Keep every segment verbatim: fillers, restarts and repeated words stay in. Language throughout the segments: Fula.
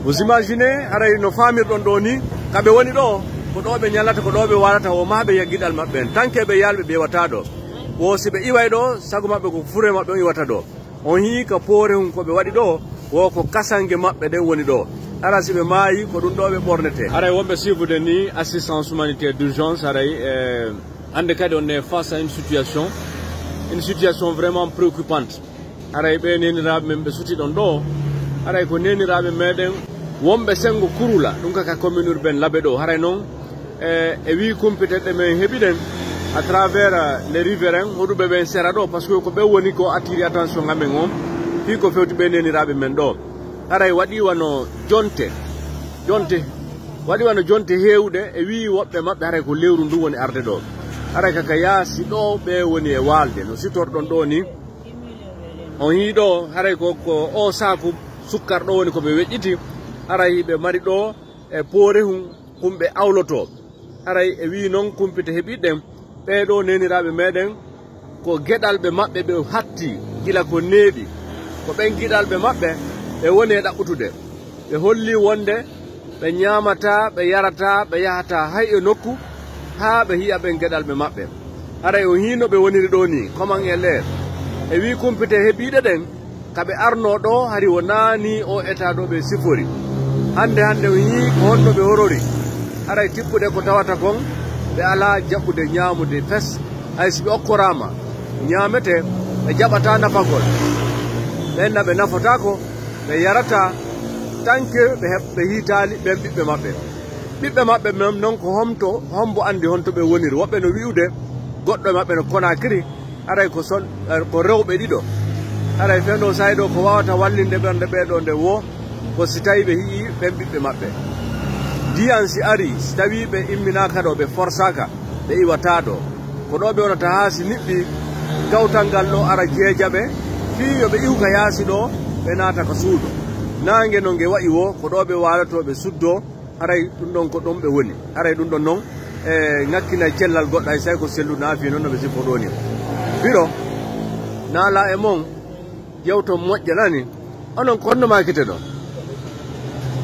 Vous imaginez, haray no faamirɗon ɗo ni, ka ɓe woni ɗo, ko ɗo ɓe ñalata, ko ɗo ɓe warata, o maha ɓe yaggiɗal maɓɓe en. Tanke ɓe yalɓe ɓe iwata ɗo. Wo si ɓe iway ɗo, sago maɓɓe ko fure maɓɓe on iwata ɗo. On hii ka poore hun ko ɓe waɗi ɗo, wo ko kasange maɓɓe ɗen woni ɗo. Hara si ɓe maayi, ko ɗum ɗo ɓe ɓornete. Haray wonɓe siifude ni assistance humanitaire d'urgence, haray, eh, hande kadi on est face à une situation, une situation vraiment préoccupante. Haray ɓe neeniraaɓe men ɓe suti ɗon ɗo, haray ko neeniraaɓe meɗen wonɓe sengo Kurula, ɗum ka, ka commune urbaine Labe ɗo. Haray non, e, e wii kumpite ɗe men heɓiɗen à travers, euh, les riverains, hoɗuɓe ɓen sera ɗo, parce que ko ɓe woni ko attiri attention amen on, fii ko fewti ɓe neeniraaɓe men ɗo. Haray waɗi wano jonte, jonte, waɗi wano jonte heewuɗe, e wii woɓɓe maɓɓe haray ko lewru ndu woni arde ɗo. Haray ka, ka yaasi ɗo ɓe woni e waalde, no sitorɗon ɗo ni. On hii ɗo, haray ko, ko o saaku sukkar ɗo woni ko ɓe weƴƴiti, haray ɓe mari ɗo e poore hun, kun ɓe awloto. Haray e wii non kumpite heɓiɗen, ɓee ɗo neeniraaɓe meɗen, ko geɗalɓe maɓɓe ɓe hatti, gila ko neeɓi. Ko ɓen geɗalɓe maɓɓe ɓe woni e ɗaɓɓutude. Ɓe holli wonde ɓe ñaamataa, ɓe yarataa, ɓe yahataa hay e nokku, haa ɓe hi'a ɓen geɗalɓe maɓɓe. Haray on hii no ɓe woniri ɗo nii, koman e leer. E wii kumpite heɓiiɗe ɗen, ka ɓe arnoo ɗo, hari wonaa nii o eta ɗo ɓe sifori. Hande hande on hii ko honno ɓe horori. Haray tippude ko tawata kon, ɓe alaa jaɓude ñaamude fes, hay si ɓe okkoraama ñaamete, ɓe jaɓataa nafagol. Ɓen na ɓe nafotaako, ɓe yarataa, tanke ɓe heɓ-, ɓe hiitaali ɓen ɓiɓɓe maɓɓe. Ɓiɓɓe maɓɓe men non ko homto, hombo andi honto ɓe woniri. Woɓɓe no wi'ude, goɗɗo e maɓɓe no Konakiri, haray ko sol-, eh, ko rewɓe ɗiɗo. Haray fenno saay ɗo ko wawata wallinde ɓernde ɓee ɗo nde wo, ko si tawi ɓe hi'i ɓen ɓiɓɓe maɓɓe. Ndiyan si ari, si tawi ɓe imminaaka ɗo, ɓe forsaaka, ɓe iwataa ɗo. Ko ɗo ɓe wonata haa si niɓɓi gawtal ngal ɗo ara jeeja ɓe, fii yo ɓe iwu ka yaasi ɗo, ɓe naata ka suudu. Naange no nge wa'i wo, ko ɗo ɓe waaloto, ɓe suddo, haray ɗum ɗon ko ɗon ɓe woni. Haray ɗum ɗon non, e ŋakkinay cellal goɗɗo, hay say ko sellu naafi noon no ɓe sifo ɗo ni. Biro, naala e mon, yewto moƴƴa nani. Onon ko honno maakete ɗo?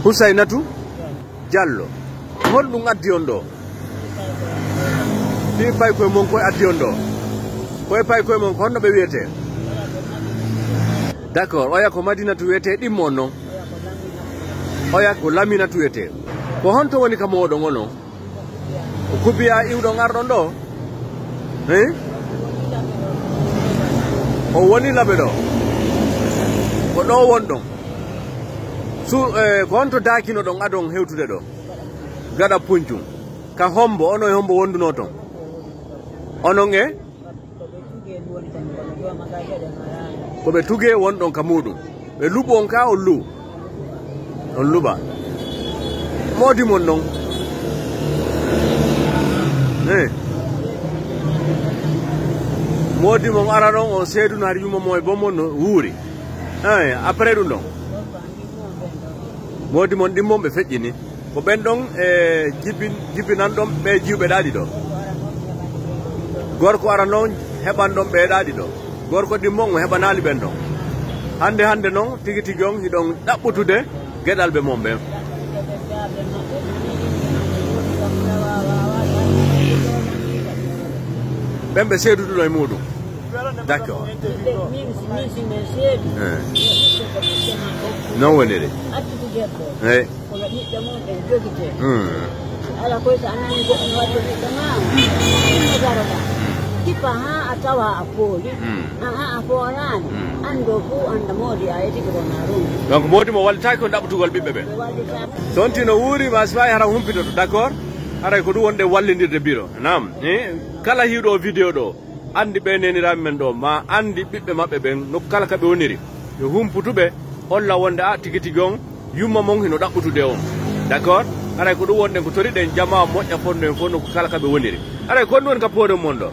Husaynatu Jallo. Honɗum addi on ɗo? Fii paykoye mon koye addi on ɗo? Koye paykoye mon ko honno ɓe wiyetee? D'accord, oya ko Madinatu wiyetee ɗimmo on non? Oya ko Laminatu wiyetee. Ko honto woni ka mooɗon onon? Ko kubiya iwɗon arɗon ɗo? Hein? O woni Labe ɗo. Ko ɗo wonɗon. Su-, eh, ko honto daakinoɗon adon hewtude ɗo? Gaɗa Puncum. Ka hombo, onon e hombo wonduno ton? Onon e? Ko ɓe tugee wonɗon ka muuɗum. Ɓe luɓu on ka on lu. On luɓa. Moodi mon non. Eh. Moodi mon ara ɗon on seeduno hari yumma mo e bommo no wuuri. Eh, après ɗum ɗon. Moodi mon ɗimmon ɓe feƴƴini. Ko ɓen ɗon e jibbin-, jibbinan ɗon ɓe jiwɓe ɗaa ɗiɗo. Gorko ara non heɓan ɗon ɓe ɗaa ɗiɗo. Gorko ɗimmon o heɓanaali ɓen ɗon. Hande hande non tigi tigi on hiɗon ɗaɓɓutude geɗalɓe mon ɓen. Ɓen ɓe seeduduɗo e muuɗum. D'accord. Min, min si min seedi, eh, mi itte ko ɓiɓɓe makko. Non woniri. Addudu debbo. Eh. Kono ɓiɓɓe mum en jogitee. Hmm. Ala koy so a nani goɗɗum wadde ɓiɓɓe ma, ɗum no daroɗaa. Tippa haa a tawa a pooli. Hmm. Aa, a poolaani. Hmm. Anndo fof annda moodi a yetike ko na rumde. Donc moodi mo wallitaaki ko ɗaɓɓutugol ɓiɓɓe ɓe. Ɓe wallitaaki. So on tino wuuri ma si waawi hara humpitoto, d'accord? Haray ko ɗum wonde wallindirde biro. Naam. Eh, kala hiiɗo vidéo ɗo, anndi ɓe neeniraaɓe men ɗo, ma anndi ɓiɓɓe maɓɓe ɓen, nokku kala ka ɓe woniri. Yo humputu ɓe, holla wonde, a, tigi tigi on, yumma mon hino ɗaɓɓutude on. D'accord? Haray ko ɗum wonɗen ko toriɗen jamaa moƴƴa fonndo en fof nokku kala ka ɓe woniri. Haray ko ɗum woni ka poore mon ɗo.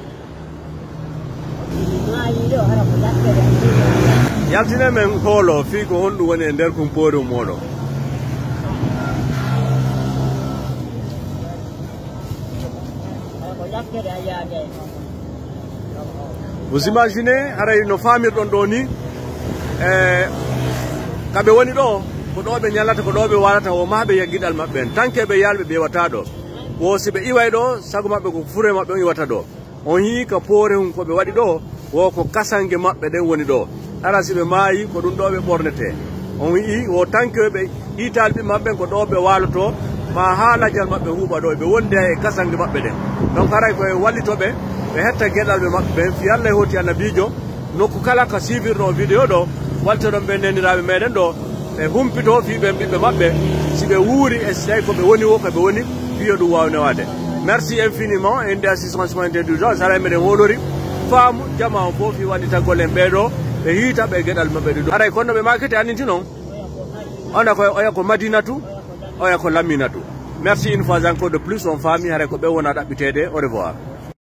Yaltine men hoolo fii ko honɗum woni e nder kun poore moɗon. Vous imaginez, haray no faamirɗon ɗo ni, e, ka ɓe woni ɗo, Ko ɗo ɓe ñalata, ko ɗo ɓe waalata, o maha ɓe yaggiɗal maɓɓe en. Tankeeɓe yaalɓe ɓe iwata ɗo. Wo si ɓe iway ɗo, sago maɓɓe ko fure maɓɓe on iwata ɗo. On yi'i ka poore hun ko ɓe waɗi ɗo, wo ko kasange maɓɓe ɗen woni ɗo. Hara si ɓe maayi, ko ɗum ɗo ɓe ɓornete. On yi'i wo tankeeɓe iitaali ɓe maɓɓe ko ɗo ɓe waaloto, ma haa lajal maɓɓe huuɓa ɗo, ɓe wondi e kasange maɓɓe ɗen. Donc haray ko e wallito ɓe, ɓe hetta geɗalɓe maɓɓe ɓen, fii Alla e hooti Annabiijo, nokku kala ka siivirno o vidéo ɗo, waltoɗon ɓe neniraaɓe meɗen ɗo, ɓe humpito fii ɓen ɓiɓɓe maɓɓe, si ɓe wuuri e si tawi ko ɓe woni wo, ko ɓe woni, fii yo ɗum waaw newaade. Merci infiniment, e innde assistance humanitaire d'urgence, haray meɗen hoolori faamu jamaa on fof fii wallitagol en ɓee ɗo, ɓe hiita ɓe geɗal maɓɓe ɗe ɗo. Haray kono ɓe maakete anninti non, ona ko, oya ko Madinatu, oya ko Laminatu. Merci une fois encore de plus, on faami, haray ko ɓe wona ɗaɓɓiteede. Au revoir.